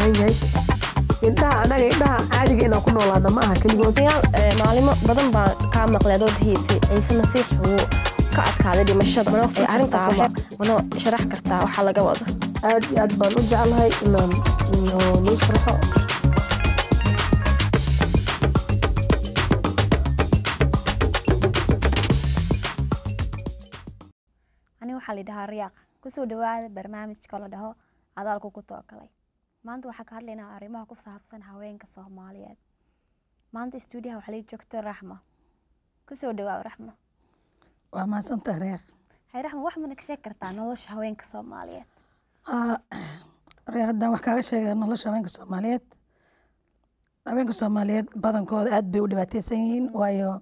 baahan yahay. Indhaha anaga indhaha caadiga inaan ku noolaana ma aha keligood. Maalimo badan baan kaa maqlay dood hiisay Ciise Masiix wuu ka adkaaday dhimashada. Arrintaas manoo sharax kartaa waxaa laga wado? Aad iyo aad baan u jeclahay inaan nii sharaxo. Ani waxaa la dhahaa Riyaaq. Kusoo dhawaada barnaamijka la dhaho Adaalku ku Tookalay. Maanta waxaa ka hadlaynaa arrimaha ku saabsan haweenka Soomaaliyeed. Maanta stuudiyaha waxaa la joogta Raxma. Kusoo dhawaaw, Raxma. Waa mahadsantahay, Riyaaq. Hay Raxma, wax mana ka sheegi kartaa nolosha haweenka Soomaaliyeed? Riyaaq, haddaan wax kaaga sheega nolosha haweenka Soomaaliyeed, haweenka Soomaaliyeed badankooda aad bay u dhibaateysan yihiin, waayo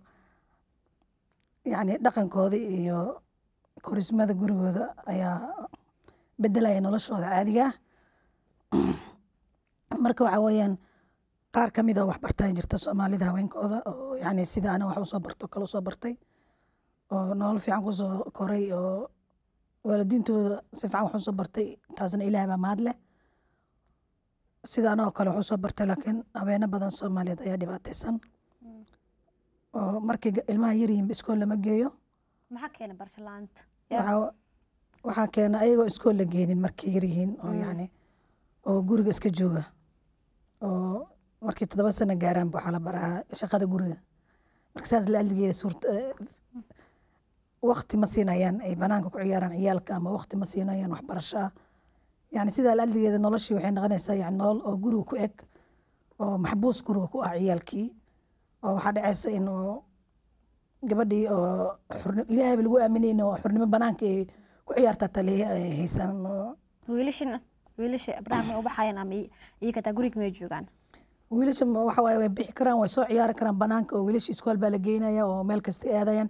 yacni dhaqankooda iyo korismada gurigooda ayaa bedelaya noloshooda caadiga ah. Marka waxa weeyaan qaar ka mid a wax bartaa jirta Soomaalida haweenkooda oo yacni sida ana wax usoo barto kale usoo bartay oo nolol fiican kusoo koray oo waalidiintooda si fiican wax usoo bartay, taasna Ilaah baa mahad leh. Sida anoo kale wax usoo bartay, laakiin haweeno badan Soomaaliyeed ayaa dhibaateysan oo markay ilmaha yaryihiin iskool lama geeyo. Maxaa keena barasho la'aanta? Waxaa keena ayagoo iskool la geenin markay yaryihiin oo yacni oo guriga iska jooga, oo markay 7 sano gaaraanba waxaa la baraa shaqada guriga. Marka saas la alligeeda suurta waqti ma siinayaan ay banaanka ku ciyaaraan ciyaalka, ama waqti ma siinayaan waxbarasho ah. Yani sidaa la alligeeda noloshii waxay noqonaysaa yani nolol oo guriga ku eg oo maxbuus guriga ku ah ciyaalkii, oo waxaa dhacaysa in uu gabadhii oo Ilaahayba lagu aaminayno oo xurnimo banaanka ay ku ciyaartaa taliya ay haysan. Wiilashana, wiilasha Abraham ma u baxayaan ama iyaga taa guriga may joogaan? Wiilasha waxa waaye way bixi karaan, way soo ciyaari karaan banaanka, oo wiilasha iskool baa la geynaya oo meel kasta aadayaan,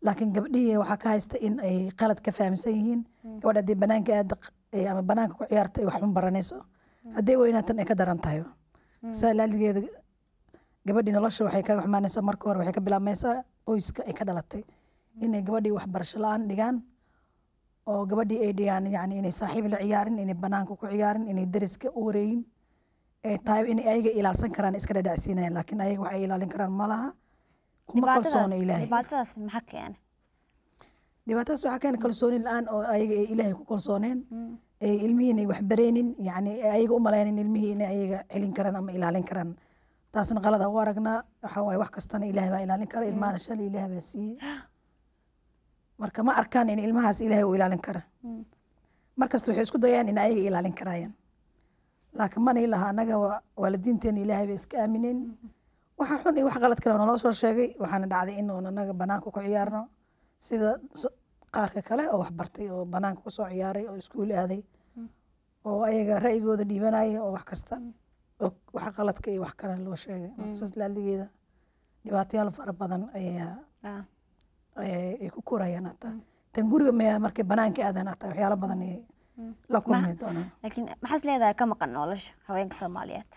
laakiin gabdhihii waxaa ka haysta in ay qalad ka fahamsan yihiin. Gabadha haddii banaanka aada ama banaanka ku ciyaarta ay wax xun baranayso, hadday weynaatan ay ka daran tahay. Saa laaligeeda gabadhii nolosha waxay kaga xumaanaysaa. Marka hore waxay ka bilaabmaysaa qoyska ay ka dhalatay, inay gabadhii waxbarasho la-aan dhigaan oo gabadhii ay dhigaan yani inay saaxiib la ciyaarin, inay banaanka ku ciyaarin, inay deriska u wareegin, ay tahay inay ayaga ilaalsan karaan iska dhadhacsiinayaan, laakiin ayaga waxay ilaalin karaan ma laha, kuma kalsoona Ilaahay. Dhibaatadaas maxaa keena? Dhibaatadaas waxaa keena kalsooni la-aan oo ayaga ay Ilaahay ku kalsooneen, ay ilmihiin ay wax bareenin, yani ayaga u malaynin ilmihii inay ayaga celin karaan ama ilaalin karaan. Taasna qalada u aragnaa. Waxa waaye wax kastana Ilaahay baa ilaalin kara, ilmahana shalay Ilaahay baa siiyey. Marka ma arkaan in ilmahaas Ilaahay uu ilaalin kara. Markasta waxay isku dayaan in ayaga ilaalin karaayaan, laakiin mana ilaha. Annaga waalidiinteena Ilaahay bay iska aamineen. Waxa xun iyo wax qalad kale oo naloo soo sheegay, waxaana dhacday in uun annaga banaanka ku ciyaarno sida qaarka kale oo wax bartay oo banaanka kusoo ciyaaray oo iskuul aaday oo ayaga ra'yigooda dhiibanaya oo wax kasta oo waxa qaladka iyo wax kale loo sheegay. Marka saas laaligeeda dhibaatayaal fara badan ayaa ay ku korayaan. Hataa tan guriga maya, markay banaanka aadaan hataa waxyaalo badan ay la kulmi doonaan. Laakiin maxaas leedahay ka maqan nolosha haweenka Soomaaliyeed?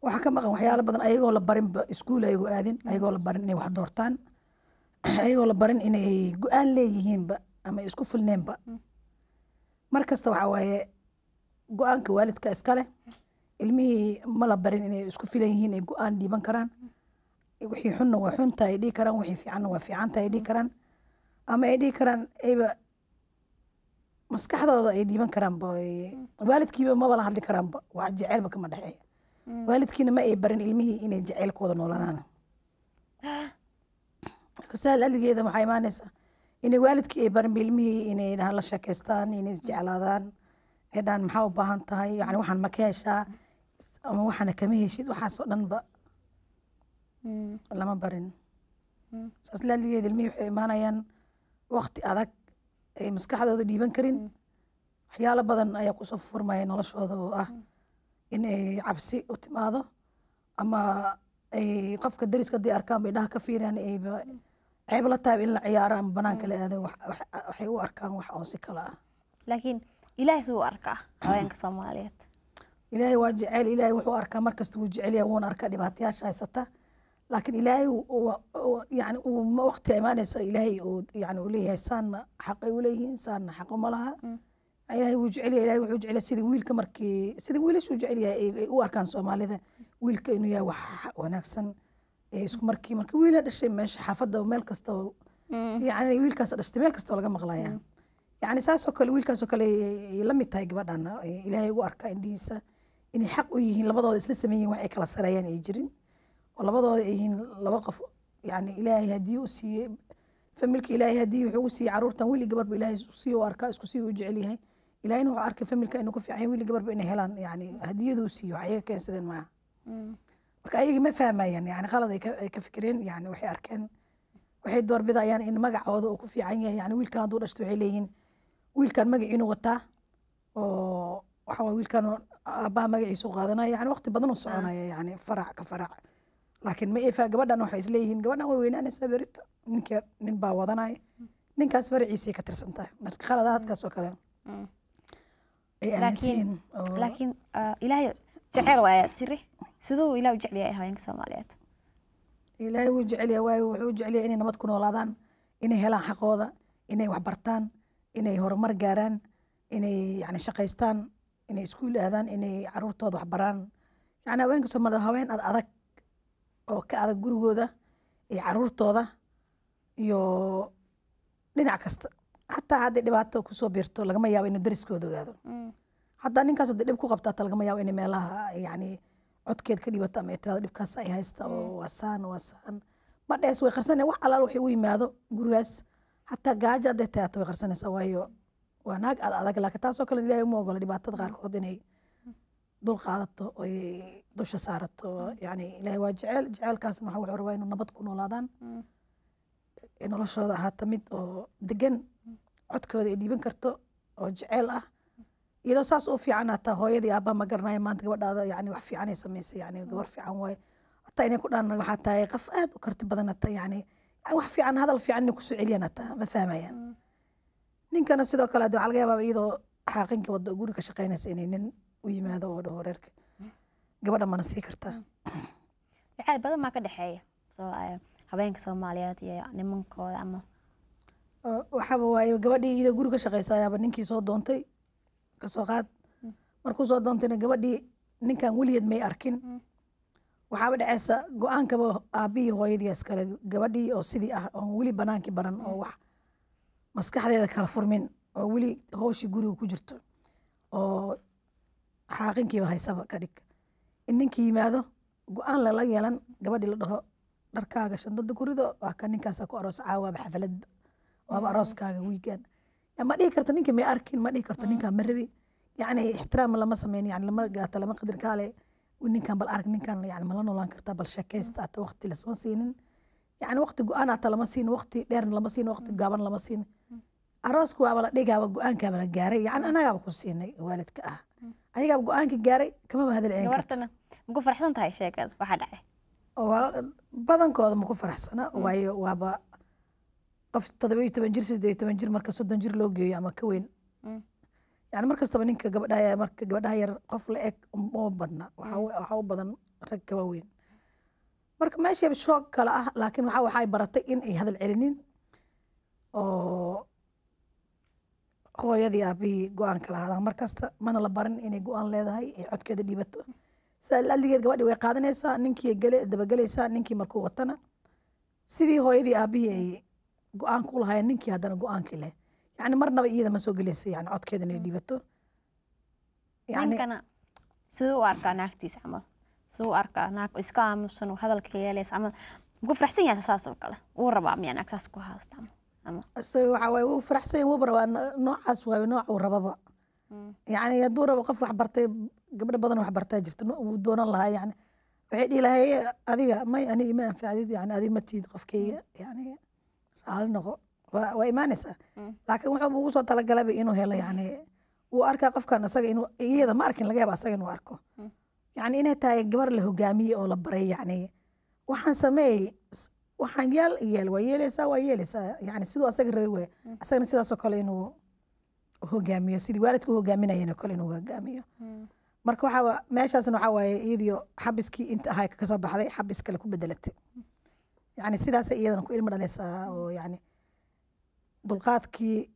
Waxaa ka maqan waxyaalo badan, ayagoo la barinba iskuul, ayagoo aadin, ayagoo la barin inay wax doortaan, ayagoo la barin inay go-aan leeyihiinba ama isku filneenba. Mar kasta waxaa waaye go-aanka waalidka iska leh. Ilmihii ma la barin inay isku filan yihiin, ay go-aan dhiiban karaan, wixii xunna waa xunta ay dhihi karaan, wixii fiicanna waa fiicanta ay dhihi karaan, ama ay dhihi karaan ayba maskaxdooda ay dhiiban karaanba. Waalidkiiba maba la hadli karaanba, wax jeceelba kama dhexeeya. Waalidkiina ma ay barin ilmihii inay jeceylkooda noolaadaan. Marka sahal aligeeda waxaa imaanaysaa inay waalidkii ay barin ilmihii inay dhahaan la sheekaystaan, inay isjeclaadaan, ay dhahaan maxaa u baahan tahay, yani waxaan ma ka heshaa ama waxaana kama heshid. Waxaasoo dhanba lama barin. Saas laaligeeda ilmihii waxay imaanayaan waqti adag ay maskaxdooda dhiiban karin. Waxyaalo badan ayaa kusoo furmaya noloshooda oo ah in ay cabsi u timaado ama ay qofka dariska haddii arkaan bay indhaha ka fiiriyaan, ayba ceeb la tahay in la ciyaaro ama banaanka la aado. Waxay u arkaan wax oo si kale ah. Laakiin Ilaahay suu u arkaa haweenka Soomaaliyeed? Ilaahay waa jecel. Ilaahay wuxuu arkaa markasta wuu jecel yahay, wuuna arkaa dhibaatayaasha haysata, laakiin Ilaahay yani uu waqti imaanaysa Ilaahay uu yani uu leeyahay saanna xaqay u leeyihiin, saanna xaq uma laha. Ilaahay wuu jecel yahay. Ilaahay wuxuu jecel yahay sida wiilka, markii sida wiilashuu jecel yahay ay u arkaan Soomaalida wiilka inuu yahay wax wanaagsan. Isku markii marka wiila dhashay meesha xaafadda meel kasta, yani wiilkaas dhashtay meel kasta laga maqlaya. Yani saas oo kale wiilkaas oo kale ay la mid tahay gabadhan. Ilaahay ugu arkaa indhihiisa inay xaq u yihiin, labadooda isla sameeyiin, wax ay kala sareeyaan ay jirin, oo labadooda ay yihiin laba qof. Yani Ilaahay haddii uu siiyey familka, Ilaahay haddii wuxuu u siiyey caruurtan wiil iyo gabarba, Ilaahay isku sii u arkaa, isku sii u jecel yahay. Ilaahayna wuxuu arkay familka inuu ku fiican yahay wiil iyo gabarba inay helaan, yani hadiyadu u siiyo, wax ayaga keensadeen maaha. Marka ayaga ma fahmayaan, yani qalad ay ka fikireen. Yani waxay arkeen, waxay doorbidayaan in magacooda uu ku fiican yahay. Yani wiilkan hadduu dhashto, waxay leeyihiin wiilkan magaciinu wataa, oo waxa waye wiilkan aabbaha magaciisu qaadanaya, yani waqti badan uu soconaya, yani farac ka farac. Laakiin ma ifa gabadhan, waxay isleeyihiin gabadhan way weynaanaysaa berita, ninka nin baa wadanaya, ninkaas faraciisay ka tirsan tahay. Marka qaladaadkaas oo kale ay aaminsan yihiin Laakiin Ilaahay jecel waaya tiri, siduu Ilaah u jecel yahay haweenka Soomaaliyeed? Ilaahay wuu jecel yahay, waayo wuxuu u jecel yahay inay nabad ku noolaadaan, inay helaan xaqooda, inay wax bartaan, inay horumar gaaraan, inay yani shaqaystaan, inay iskuul aadaan, inay caruurtooda wax baraan. Yani haweenka Soomaalida haween ad adag oo ka adag gurigooda iyo caruurtooda iyo dhinac kasta. Xataa hadday dhibaato kusoo biirto, lagama yaabo inuu dariskooda ogaado. Hataa ninkaas hadday dhib ku qabto, hataa lagama yaabo inay meelaha yani codkeed ka dhibato ama ay tirahdo dhibkaas ay haysta oo waa saan, waa saan. Ma dhees, way qarsanaya wax alaal waxay u yimaado gurigaas. Hataa gaajo hadday tahay hata way qarsanaysaa, waayo waa naag ad adag. Laakiin taasoo kale Ilaahay uma ogola dhibaatada qaarkood inay dul qaadato oy dusha saarato. Yani Ilaahay waa jecel, jeceelkaasna waxa wuxuu rabaa inuu nabad ku noolaadaan, ee noloshooda ahaata mid oo degan, codkooda ay dhiiban karto oo jeceel ah. Iyadoo saas u fiican, hataa hooyadii aabbaha ma garanaya maanta gabadhaada yani wax fiican ay samaysay, yani gabar fiican waaye, hataa inay ku dhahan waxaa tahay qof aad u karti badan, hataa yani wax fiican, hadal fiican inay kusoo celiyaan hataa ma fahmayaan. Ninkana sidoo kale hadda waxaa laga yaabaa iyadoo xaaqinka wadda oo guri ka shaqaynaysa inay nin u yimaado oo dhaho reerka gabadha mana sii kartaa. Jacayl badan maa ka dhexeeya soo haweenka Soomaaliyeed iyo nimankooda ama? Waxaaba waaye gabadhii iyadoo guri ka shaqaysa ayaaba ninkii soo doontay kasoo qaad. Markuu soo doontayna gabadhii ninkan weligeed may arkin. Waxaaba dhacaysa go-aankaba aabbihii hooyadii iskale. Gabadhii oo sidii ah oon weli banaankii baran oo wax maskaxdeeda kala furmin oo weli hawshii guriga ku jirto oo xaaqinkiiba haysaba ka dhig, in ninkii yimaado go-aan lala yeelan, gabadhii la dhaho dharkaaga shandada ku rido, waa ka ninkaasa ku aroos caawaaba, xafladba waaba arooskaaga wiigan. Ma dhihi karto ninka may arkin, ma dhihi karto ninkaan ma rabi. Yani ixtiraam lama sameyn, yani lama gaata, lama qadrin. Kaale ninkan bal arag, ninkan yani mala noolaan kartaa, bal sheekaysta, ata waqti lasma siinin. Yani waqti go-aan ata lama siin, waqti dheerna lama siin, waqti gaaban lama siin. Aroosku waaba la dhigaaba, go-aankaaba la gaaray, yani anagaaba ku siinay waalidka ah, ayagaaba go-aanka gaaray, kamaba hadal celin karto. Gabartana maku faraxsan tahay sheekada waxaa dhacay? Badankooda ma ku faraxsana, waayo waaba qof 17 jir, 18 jir, marka 30 jir loo geeyo ama ka weyn. Yani mar kastaba ninka gabadhaha, marka gabadhaha yar qof la eg uma badna, waxaa u badan rag ka waaweyn. Marka meesha shoog kale ah, laakiin waxay baratay in ay hadal celinin oo hooyadii aabihii go-aanka lahaadaan mar kasta. Mana la barin inay go-aan leedahay ay codkeeda dhiibato. Saa aligeed gabadhii way qaadanaysaa ninkii, gale dabagelaysaa ninkii. Markuu watana sidii hooyadii aabihii ay go-aan ku lahaayeen, ninkii haddana go-aankii leh. Yani marnaba iyada ma soo gelaysa yani codkeeda inay dhiibato yani. Ninkana siduu u arkaa naagtiisa camal? Siduu u arkaa naag iska aamusan oo hadalka yeelaysa camal? Maku faraxsan yahay saas oo kale? Wuu rabaa miyaa naag saas ku haasta ama? Isaga waxa waaye wuu faraxsan yahay, wuuba rabaa noocaas, waaye nooca uu rababa. Yani hadduu rabo qof wax bartay, gabdho badan wax bartaa jirta, wuu doonan lahaa. Yani waxay dhihi lahay adiga may aniga ima anfacdid, yani adiga ma tihid qofkayga, yani raali noqo, waa imaanaysaa. Laakiin wuxuu ugu soo talagalaba inuu helo, yani wuu arkaa qofkan isaga inuu iyada ma arkin, laga yaaba asaga inuu arko yani inay tahay gabar la hogaamiyey oo la baray, yani waxaan sameeyey, waxaan yeel yeel, waa yeelaysaa, waa yeelaysaa, yani siduu asaga rabay waay. Asagana sidaasoo kale inuu hogaamiyo, sidii waalidka u hogaaminayeen oo kale inuu hogaamiyo. Marka waxaaba meeshaasna waxaa waaye iyadiyo xabiskii inta ahay kasoo baxday, xabis kale ku bedelatay. Yani sidaasay iyadana ku ilmo dhalaysaa oo yani dulqaadkii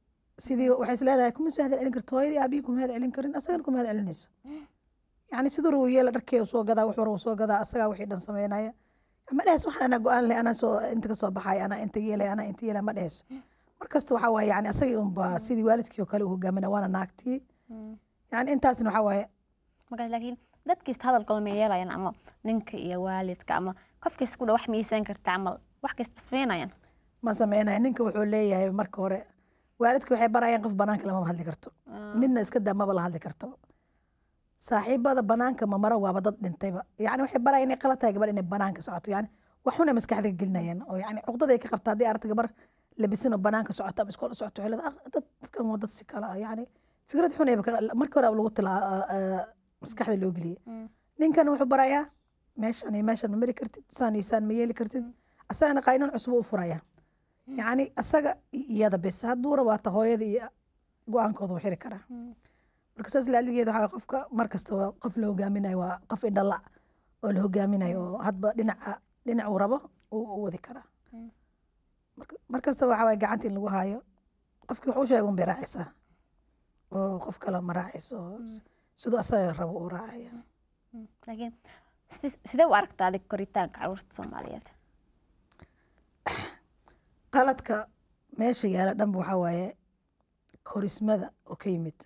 Sidii waxay is leedahay kuma soo hadal celin karto, hooyadii aabihii kuma hadal celin karin, asagana kuma hadal celinayso. Yacni siduu rabo yeela, dharkee soo gadaa, wuxuu rabo soo gadaa, asagaa wixii dhan sameynaya. Ma dhehayso waxaan anaa go-aan leh, anaa soo inta ka soo baxay, anaa inta yeelay, anaa inta yeelay, ma dhehayso. Markasta waxaa waaye yani asagii unba sidii waalidkii oo kale u hogaamina, waana naagtii. Yani intaasna waxaa waaye. Markaas laakiin dadkiista hadalkooda ma yeelayaan, ama ninka iyo waalidka ama qofkiisa ku dhow wax miisaan karta camal, wax kasta sameynayaan? Ma sameynaya. Ninka wuxuu leeyahay marka hore waalidka waxay barayaan qof banaanka lama hadli karto, ninna iska daa, maba la hadli karto, saaxiibada banaanka ma maro, waaba dad dhintayba. Yani waxay barayaan inay qalad tahay gabadh inay banaanka socoto. Yani wax xun ay maskaxda ka gelinayaan oo yani cuqdada ay ka qabta haddii aragta gabar labisan oo banaanka socota ama iskool u socoto, waxay leedahay, "Ah, dadkan waa dad si kale ah." Yani fikrad xun ayba marka hore lagu tilaa maskaxda loo geliyey. Ninkan wuxuu barayaa meeshan iyo meeshan ma mari kartid, saan iyo saan ma yeeli kartid. Asagana qaynan cusub u furaya, yacni asaga iyada bes hadduu rabo hata hooyada iyo go-aankooda uu xiri karaa. Marka saas laaligeeda waxaa qofka mar kasta waa qof la hogaaminayo, waa qof indhala oo la hogaaminayo oo hadba dhinaca dhinac uu rabo uu u wadi karaa. Marka mar kasta waxaa waye gacanta in lagu haayo qofkii wax u sheega un bay raacaysaa, oo qof kale ma raacayso, oo siduu asaga rabo uu raacaya. Laakiin sidee u aragtaa adig koritaanka caruurta Soomaaliyeed? Qaladka meesha yaala dhanba waxaa waaye korismada oo ka yimid.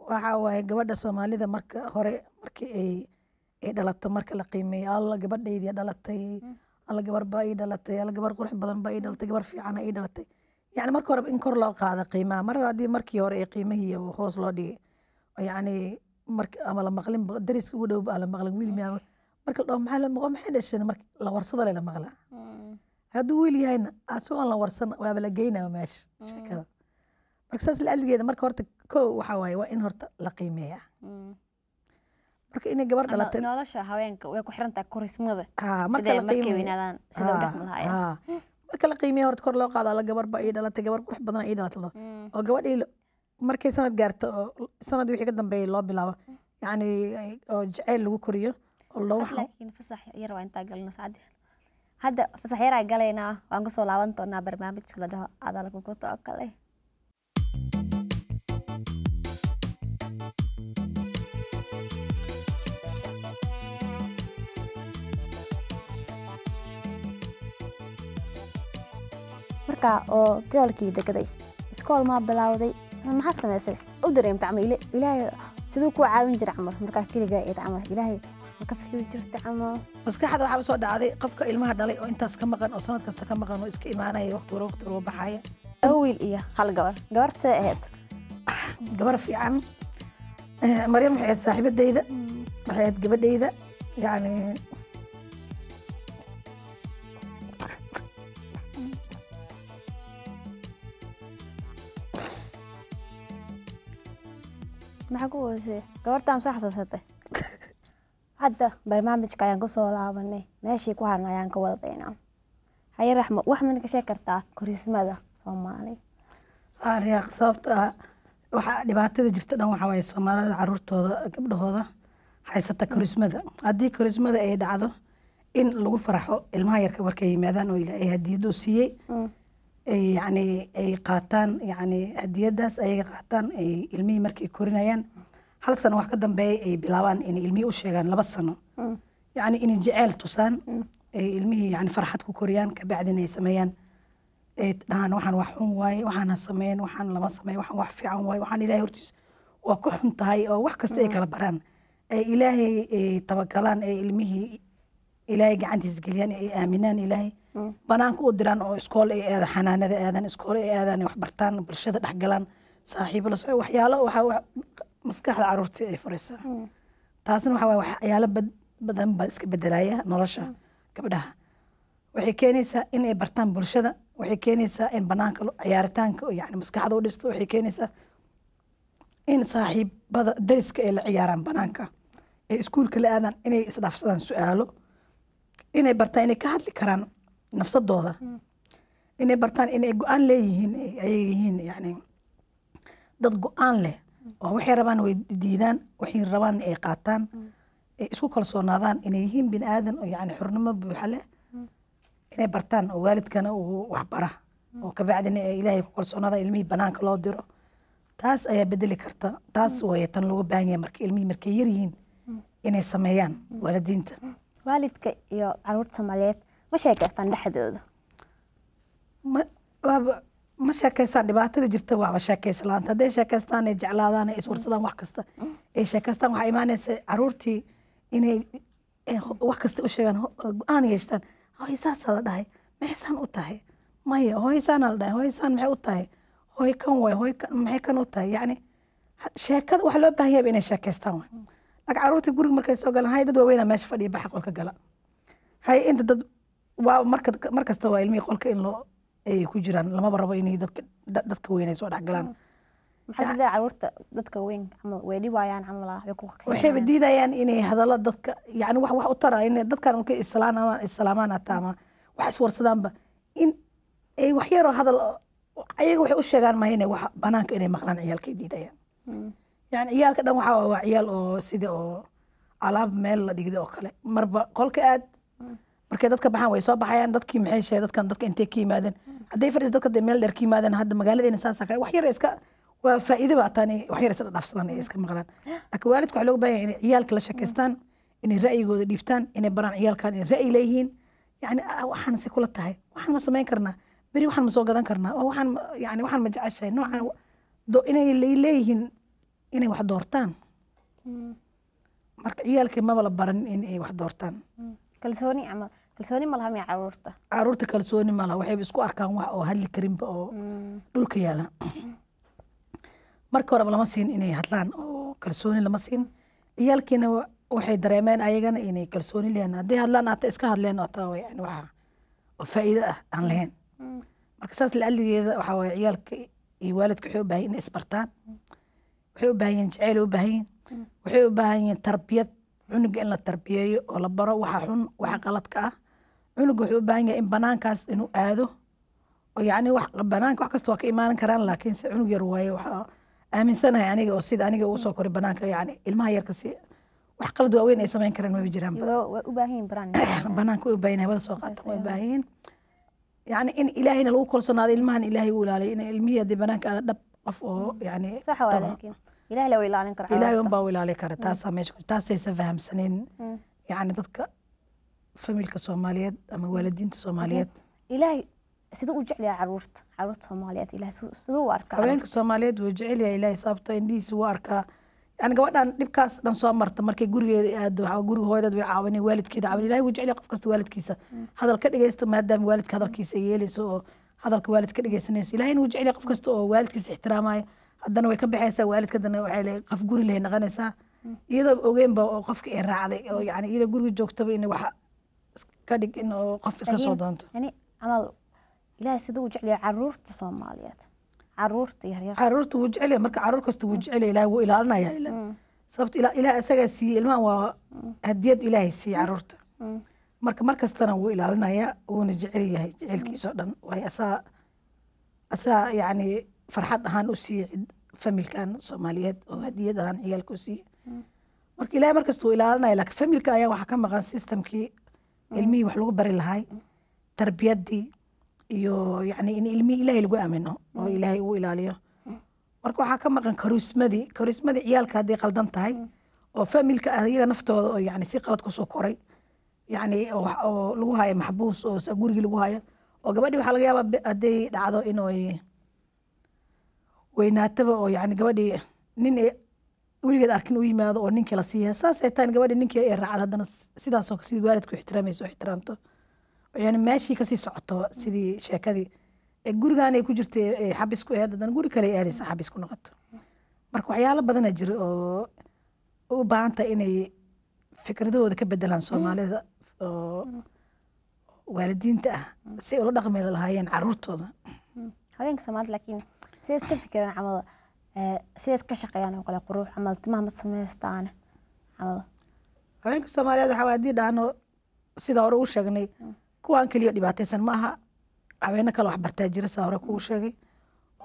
Waxaa waaye gabadha Soomaalida marka hore markii ay dhalato, marka la qiimeeyo, alla gabadhaydii dhalatay, alla gabar baa ii dhalatay, alla gabar qurux badan baa ii dhalatay, gabar fiicana ii dhalatay. Yani marka hore in kor loo qaado qiimaha. Mar haddii markii hore ee qiimihii hoos loo dhigay oo yacni marka ama la maqlin dariska ugu dhow aan la maqlin, wiil miyaa marka la dhaho, maxaa la maqo, maxay dhasheen, marka la warsada le la maqlaa. Hadduu wiil yahayna asagoon la warsan waaba la geynaya meesha sheekada. Marka saas la-aligeeda marka horta kow waxaa waaye waa in horta la qiimeeyaa marka inay gabar Ama dhalatay. Nolosha haweenka way ku xiran tahay korismada. Haa, marka sidee la markay qiimeeyo weynaadaan sida u dhaqmi lahaayeen. Haa, marka la qiimeeyo horta kor loo qaado, alla gabar baa ii dhalatay, gabar qurux badan ii dhalatay loo oo gabadhii markay sanad gaarto oo sanad wixii ka dambeeyay loo bilaabo, yacni oo jacayl lagu koriyo oo loo Hadda laakiin fasax yar waa intaa galno saacadii. Hadda fasax yaraa galaynaa, waan kusoo laaban doonaa barnaamijka la dhaho Adalka ku Kale. Marka oo goolkii degaday, iskool maa bilowday ama maxaad samaysay u dareemta camal Ilaahay siduu kuu caawin jira camal markaa keligaa eed camal, Ilaahay ma ka fikiri jirta camal? Maskaxda waxaa soo dhacday qofka ilmaha dhalay oo intaas ka maqan oo sanad kasta ka maqan oo iska imaanaya waqti hore, waqti hore baxaya. Laba wiil iyo hal gabar, gabartee ahayd? Gabar fiican. Maryam waxay ahayd saaxiibadeyda, waxay ahayd gabadheyda yacni. Maxaa ku weysay gabartaan soo xasuusatay? Hadda barnaamijka ayaan kusoo laabanay, meeshii ku harna ayaan ka wadaynaa. Haye Raxmo, wax mana ka sheegi kartaa korismada Soomaali? Riyaaq, sababta ah waxaa dhibaatada jirta dhan waxaa waaye Soomaalida caruurtooda gabdhahooda haysata korismada. Haddii korismada ay dhacdo in lagu farxo ilmaha yarka markay yimaadaan oo Ilaahay hadiyad u siiyey, ay yacni ay qaataan, yacni hadiyadaas ayaga qaataan, ay ilmihii markay korinayaan hal sano wax ka dambeeya ay bilaabaan inay ilmihii u sheegaan, 2 sano yacni inay jeceyl tusaan, ay ilmihii yacni farxad ku koriyaan, kabacdina ay sameeyaan, ay dhahaan waxaan wax xun waaye, waxaan ha sameyn, waxaan lama sameyn, waxaan wax fiican waaye, waxaan Ilaahay hortiis waa ku xun tahay, oo wax kasta ay kala baraan, ay Ilaahay ay tabagalaan, ay ilmihii Ilaahay gacantiisa geliyaan, ay aaminaan Ilaahay, banaanka u diraan oo iskool ay aadaan, xanaanada aadaan, iskool ay aadaan, ay wax bartaan, bulshada dhex galaan, saaxiibo la soco, waxyaalo waxa maskaxda caruurta ay furaysaa. Taasna waxa waaye waxyaalo badan baa iska bedelaya nolosha gabdhaha. Waxay keenaysaa in ay bartaan bulshada, waxay keenaysaa in banaanka ciyaaritaanka oo yacni maskaxda u dhisto, waxay keenaysaa in saaxiibada dariska ay la ciyaaraan, banaanka ay iskuulka la aadaan, inay isdhaafsadaan su-aalo, inay bartaan inay ka hadli karaan nafsadooda, inay bartaan inay go-aan leeyihiin, ay ayaga yihiin yacni dad go-aan leh oo waxay rabaan way diidaan, waxay rabaan ay qaataan, ay isku kalsoonaadaan inay yihiin bini aadan oo yacni xornimo buuxa leh, inay bartaan oo waalidkana uu wax bara. Oo kabacdina ay Ilaahay ku kalsoonaadaan, ilmihii banaanka loo diro. Taas ayaa bedeli karta. Taas waaye tan looga baahan yahay marka ilmihii markay yar yihiin inay sameeyaan waalidiinta. Waalidka iyo caruurta Soomaaliyeed ma sheekaystaan dhexdooda? Ma waaba ma sheekaystaan. Dhibaatada jirta waaba sheekaysa la'aanta. Hadday sheekaystaan, ay jeclaadaan, ay iswarsadaan, wax kasta ay sheekaystaan, waxaa imaanaysa caruurtii inay wax kasta u sheegaan, go'aan yeeshtaan. Hooy, saasaa la dhahay, maxay saan u tahay? Maya hooy, saanaa la dhahay. Hooy, saan maxay u tahay? Hooy, kan waay. Hooy, kan maxay kan u tahay? Yacni sheekada waxa loo baahan yahay inay sheekaystaan waay. Laakiin caruurtii guriga markay soo galaan, hay, dad waaweynaa meesha fadhiya, baxa, qolka gala. Hay, inta dad waa marka mar kasta waa ilmihii qolka in loo ay ku jiraan, lamaba rabo inay dadka weyn ay soo dhex galaan. Maxaa sidee caruurta dadka weyn camal way dhibayaan camal ah, way ku waxayba diidayaan inay hadallo dadka, yani wax u tara inay dadkan markay islaamaan islaamaan hataa ama wax iswarsadaanba, in ay wax yaroo hadal ayaga waxay u sheegaan maaha, inay wax banaanka inay maqlaan ciyaalka ay diidayaan. Yani ciyaalka dhan waxaa waa ciyaal oo sida oo alaab meel la dhigday oo kale, marba qolka aad. Markay dadka baxaan way soo baxayaan. Dadkii maxay sheegay? Dadkan dadka intay ka yimaadeen? Hadday fadhiis dadka dee meel dheer ka yimaadeen, hadda magaaladeena saasa kale wax yar iska waa faa'iido baa taan wax yar iska dhaafsadaan ay iska maqlaan. Laakiin waalidka waxaa looga baahan yahay inay ciyaalka la sheekaystaan, inay ra'yigooda dhiibtaan, inay baraan ciyaalkan inay ra'yi leeyihiin. Yani waxaan si kula tahay, waxaan ma samayn karnaa beri, waxaan ma soo gadan karnaa, oo waxaan yani waxaan ma jeceshahay noocan inay leeyihiin inay wax doortaan. Marka ciyaalka maba la baran in ay wax doortaan. Kalsooni camal, kalsooni ma laha miya caruurta? Caruurta kalsooni ma laha. Waxayba isku arkaan wax oo hadli karinba oo dhulka yaala. Marka horeba lama siin inay hadlaan oo kalsooni lama siin. Ciyaalkiina waxay dareemeen ayagana inay kalsooni leeyihiin hadday hadlaan, hata iska hadleen, hata yani waxa oo faa'iido ah aan lahayn. Marka saas la'alligeeda waxaa waaye ciyaalka iyo waalidka waxay u baahan yihiin inay isbartaan, waxay u baahan yihiin jacayl, u baahan yihiin, waxay u baahan yihiin tarbiyad. Cunuga in la tarbiyeeyo oo la baro waxa xun, waxa qaladka ah. Cunuga wuxuu u baahan yahay in banaankaas inuu aado oo yacni wax banaanka wax kasta waa ka imaanan karaan, laakiin se cunug yar waaye. Waxaa aaminsanahay aniga oo sida aniga ugu soo koray banaanka, yacni ilmaha yarka si wax qalad waaweyn ay samayn karaan maba jiraanba. Way u baahan yihiin baraan. Banaanka way u baahan yihiin, hawada soo qaata way u baahan yihiin. Yacni in Ilaahayna lagu kalsoonaado, ilmahan Ilaahay uu ilaaliyo, in ilmihii haddii banaanka aada dhab qof oo yacni Sax waa, laakiin Ilaahay la ilaalin karo Ilaahay carruurta. Unbaa u ilaali kara. Taasaa meesha taasaysan fahamsaneyn yacni dadka familka Soomaaliyeed ama waalidiinta Soomaaliyeed. Ilaahay siduu u jecel yahay caruurta Soomaaliyeed? Ilaahay siduu u arkaa? Haweenka Soomaaliyeed wuu jecel yahay Ilaahay, sababto indhihiisa wuu arkaa. Yani gabadhan dhibkaas dhan soo marta, markay gurigeeda aado, waxaa guriga hooyadeed way caawinay, waalidkeeda caawinay. Ilaahay wuu jecel yahay qof kasta waalidkiisa hadal ka dhegeysta, maadaama waalidka hadalkiisa ay yeelayso oo hadalka waalid ka dhegeysanayso. Ilaahayna wuu jecel yahay qof kasta oo waalidkiisa ixtiraamaya. Haddana way ka baxaysaa waalidka, haddana waxay leeyahay qof guri leh noqonaysaa, iyadoo ogeynba oo qofka ay raacday oo yani iyadoo guriga joogtaba in wax ka dhig in oo qof iska soo doonto. Yani camal Ilaahay siduu u jecel yahay caruurta Soomaaliyeed, caruurta yaryar? Caruurta wuu jecel yahay. Marka caruur kasta wuu jecel yahay, Ilaahay wuu ilaalinaya ilaa sababta Ilaah isagaa siiyey ilmahan, waa hadiyad Ilaahay siiyey caruurta. Marka mar kastana wuu ilaalinayaa, wuuna jecel yahay jecelkiisa oo dhan waayo asaa yacni farxad ahaan u siiyey cid familkan Soomaaliyeed oo hadiyad ahaan ciyaalka u siiyey. Marka Ilaahay mar kasta wuu ilaalinaya, laakiin familka ayaa waxaa ka maqan systemkii ilmihii wax lagu bari lahay, tarbiyaddii iyo yacni in ilmihii Ilaahay lagu aamino oo Ilaahay uu ilaaliyo. Marka waxaa ka maqan karismadii ciyaalka hadday qaldan tahay oo familka iyaga naftooda oo yacni si qalad kusoo koray, yacni oo lagu hayo maxbuus oo gurigii lagu hayo, oo gabadhii waxaa laga yaabaa hadday dhacdo inay weynaataba oo yacni gabadhii nin ay weligeed arkin u yimaado oo ninkii la siiya, saasay tahay gabadhii ninkii ay raacdo, haddana sidaasoo sidii waalidku ixtiraamayso oo ixtiraamto, yani meeshii kasii socoto sidii sheekadii ee gurigaan ay ku jirtay ee xabis ku ahayd, haddana guri kale ay aadaysa, xabis ku noqoto. Marka waxyaalo badana jira oo u baahan tahay inay fikradahooda ka bedelaan Soomaalida oo waalidiinta ah si ay ula dhaqmi lahaayeen caruurtooda. Haweenka Soomaalida laakiin siday iska fikiraan camal, siday iska shaqeeyaan oo kale, qurux camal, timaha ma samaystaan camal? Haweenka Soomaaliyeed waxaa haddii dhahno, sida hore u sheegnay, kuwaan keliya dhibaataysan ma aha. Haweeno kale wax bartaa jira, saa hore kugu sheegay,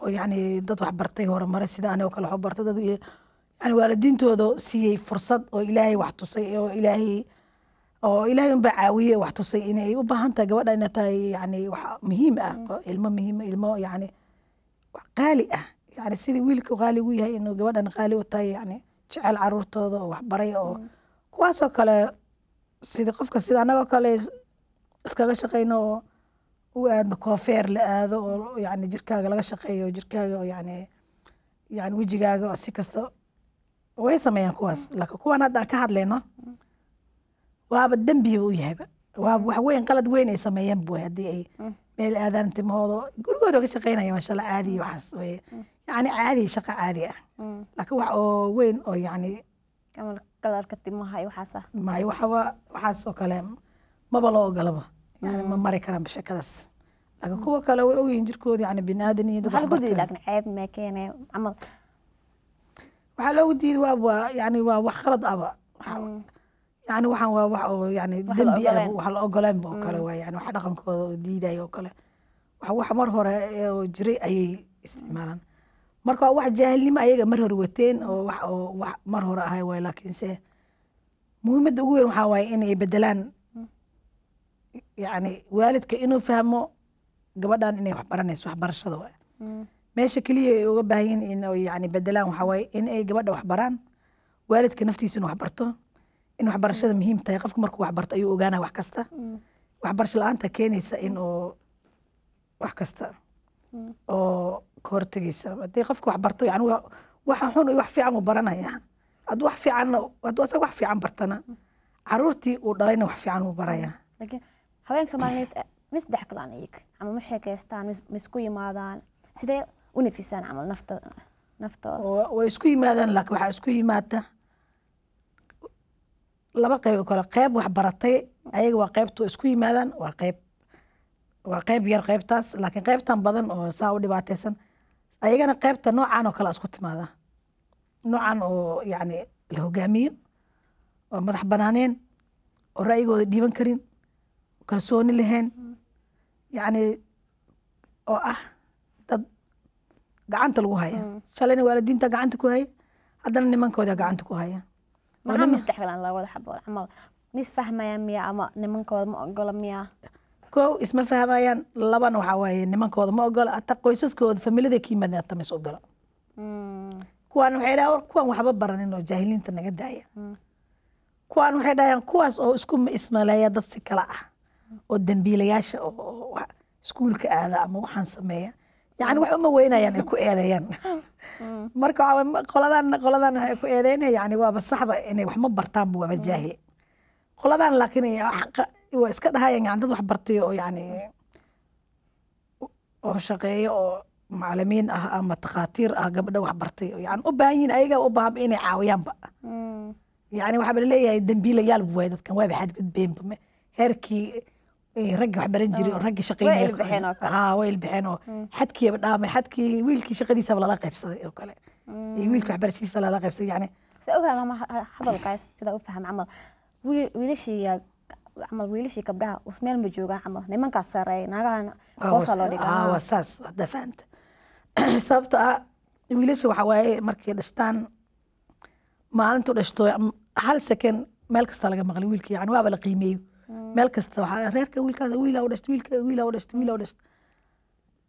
oo yacni dad wax bartay, horumaray, sida anigoo kale wax u bartay, dad yani waalidiintooda siiyey fursad oo Ilaahay wax tusay oo Ilaahay Oo Ilaahay unbaa caawiye, wax tusay inay u baahan tahay gabadha, inay tahay yani wax muhiim ah, ilmo muhiim, ilmo yani wax qaali ah, yani sidii wiilka qaali ugu yahay inuu gabadhan qaali u tahay, yani jecel caruurtooda oo wax baray oo kuwaasoo kale, sidii qofka sida annagoo kale iskaga shaqeyno oo u aadno koofeer la aado oo yani jirkaaga laga shaqeeyo, jirkaaga oo yani wejigaaga oo si kasta way sameeyaan kuwaas. Laakiin kuwan hadda aan ka hadlayno waaba dembi u yahayba, waa wax weyn, qalad weyn ay sameeyeen bu haddii ay meel aadaan timahooda gurigooda ka shaqeynaya, maasha Allah, caadi waxaas wey, yani caadi, shaqo caadi ah. Laakiin wax oo weyn oo yani camal kalarka timaha iyo waxaas ah. Maayo, waxaba waxaas oo kale maba loo ogolaba, yani ma mari karaan shakadaas. Laakiin kuwa kale way ogyihiin jirkooda, yani bini aadan iyo dad maxaa wax lagu diiday? barteen. Laakiin ceeb mee keenee camal? Waxaa loogu diiday waa yani waa wax khalad aba. Yani waxaan waa wax oo yani wax la dembi ah, ogoleen. Wax la ogoleen oo kale waa, yani wax dhaqankooda oo diidayo oo kale, wax mar hore oo jiray ayay isticmaalaan. Marka waa wax jaahilnimo ayaga mar hore wateen oo wax oo wax mar hore ahay waay. Laakiinse muhiimadda ugu weyn waxaa waaye inay bedelaan, yani waalidka inuu fahmo gabadhan inay wax baranayso. Waxbarashada waay meesha keliya ay uga baahan yihiin in ay yani bedelaan. Waxaa waaye in ay gabadha wax baraan, waalidka naftiisa inuu wax barto, in waxbarashada muhiim tahay. Qofka markuu wax barto ayuu ogaanaya wax kasta. Waxbarasho la-aanta keenaysa in uu wax kasta oo ka hortegaysa. Haddii qofka wax barto, yani waxa xun iyo wax fiican uu baranaya. Hadduu wax fiicanna, hadduu asaga wax fiican bartana, caruurtii uu dhalayna wax fiican uu baraya. Laakiin haweenka Soomaaliyeed ma isdhexgalaan iyaga ama ma sheekeystaan, ma isku yimaadaan? Sidee u nafisaan camal nafta naftooda? Way isku yimaadaan, laakiin waxaa isku yimaada laba qayb oo kale. Qayb wax baratay ayaga waa qaybtu isku yimaadaan, waa qayb yar qaybtaas. Laakiin qaybtan badan oo saa u dhibaataysan ayagana qaybta noocan oo kale isku timaada, noocan oo yacni la hogaamiyo oo madax banaaneen oo ra'yigooda dhiiban karin, kalsooni lahayn, yacni oo ah dad gacanta lagu haya. Shalayna waalidiinta gacanta ku haya, haddana nimankooda gacanta ku haya. Oo maxaa ma isdhexgalaan labada xabood camal? Ma isfahmayaan miya ama nimankooda ma ogola miya? Kow, isma fahmayaan. Labana, waxaa waaye nimankooda ma ogola, hataa qoysaskooda, familida ka yimaadeen hata ma is ogola. Kuwaan waxay dhahaan kuwaan waxba baranin oo jaahiliinta naga daaya. Kuwaan waxay dhahayaan kuwaas oo isku ismaleeya dad si kala ah oo dembiilayaasha oo iskuulka aada ama waxaan sameeya, yacni wax uma weynayaan ay ku eedeeyaan. Marka waxaa waaye qoladan waxay ku eedeynaya, yani waaba saxba inay wax ma bartaanba, waaba jaahil qoladan. Laakiin waa iska dhahayaan yani dad wax bartay oo yani oo shaqeeyo oo macalimiin ah ama takhaatiir ah, gabdha wax bartay oo yani u baahan yihiin, ayaga u baahan inay caawiyaanba. Yani waxaa laleeyahay dembiilayaal waay dadkan, waaba xadgudbeenba heerkii raggi wax baran jiray oo raggi shaqeynaya. Ilbixeen oo kale. Haa, way ilbixeen oo xadkiiba dhaamay, xadkii wiilkii shaqadiisaba lala qaybsaday oo kale iyo wiilkii waxbarashadiisa lala qaybsaday yani. Sida ogahay ama hadalkaas sida u faham camal, wiilashii camal, wiilashii gabdhaha usmeel ma joogaan camal, nimankaas sareeya, naagahan hoosa loo dhigaa. Waa saas hadda fahanta. Sababto ah wiilasha waxaa waaye markay dhashtaan, maalintu dhashto hal second meel kasta laga maqlay wiilka, yani waaba la qiimeeyo meel kasta. Waxaa reerka wiilkaas wiilaa u dhashtay, wiilka wiilaa u dhashtay, wiilaa u dhashtay.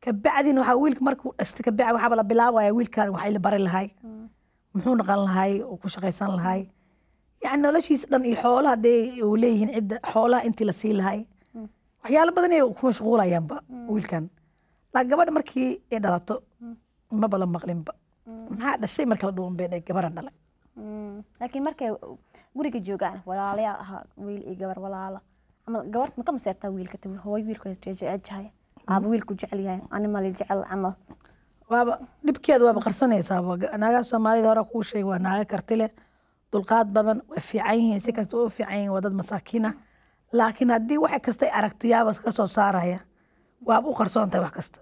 Kabacdina waxaa wiilka markuu dhashtay kabacdi waxaaba la bilaabaya wiilkan waxay la bari lahay, muxuu noqon lahay oo ku shaqaysan lahay, yani noloshiisa dhan iyo xoolaha hadee uu leeyihiin cidda, xoolaha intii la siin lahay, waxyaalo badan ay ku mashquulayaanba wiilkan. Laakiin gabadha markii ay dhalato maba la maqlinba maxaa dhashay. Marka la dhuwan bay gabaran dhalay. Laakiin markay guriga joogaan walaalayaal ahaa, wiil iyo gabar walaala camal, gabar ma ka maseertaa wiilka? Hooyo wiilku jeceshahay, aaba wiilku jecel yahay, animal jecel camal. Waaba dhibkeeda waaba qarsanaysaa. Naagaha Soomaalida hore kuu sheegay waa naaga karti leh, dulqaad badan, waa fiican yihiin, si kasta u fiican yihiin, waa dad masaakiin ah. Laakiin haddii wax kasta ay aragto yaaba ka soo saaraya, waaba u qarsoon tahay wax kasta.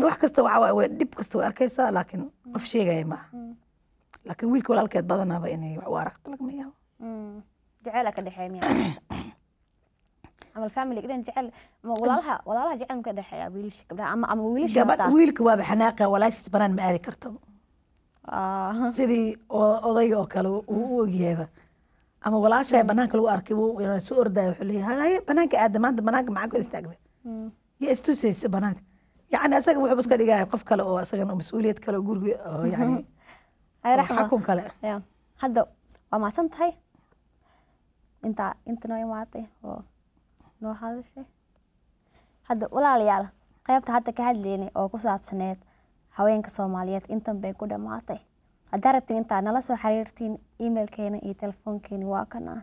Wax kasta waxa waaye dhib kasta way arkaysaa, laakiin qof sheegaya maaha. Laakiin wiilka walaalkeed badanaaba inay wax u aragto lagama yaabo. Jecela ka dhexeeya miya camal? Family dhan jecel ama walaalaha jecel ka dhexeeya wiilasha gabdhaha ama wiilasha gabadh hataa? Wiilka waaba xanaaqa, walaashiis banaan ma aadi kartaba. Sidii odayga oo kale uu u ogyahayba. Ama walaashay banaanka lagu arkay, wuu soo ordaya, wuxuu leeyahay, "Haye, banaanka aada maanta, banaanka maxaa ku istaagday?" Ya istusaysa banaanka, yacni asaga wuxuu iska dhigaya qof kale oo asagana mas-uuliyad kale oo guriga oo yacni Ay, oo Raxma. xakun kale. Ya. Hadda waa mahadsan tahay intaa inta noo imaatay oo noo hadashay. Hadda walaalayaal, qaybta hadda ka hadlaynay oo ku saabsaneed haweenka Soomaaliyeed intan bay ku dhammaatay. Haddaa rabtiin intaa nala soo xiriirtiin, emailkeena iyo telefoonkeena waa kana.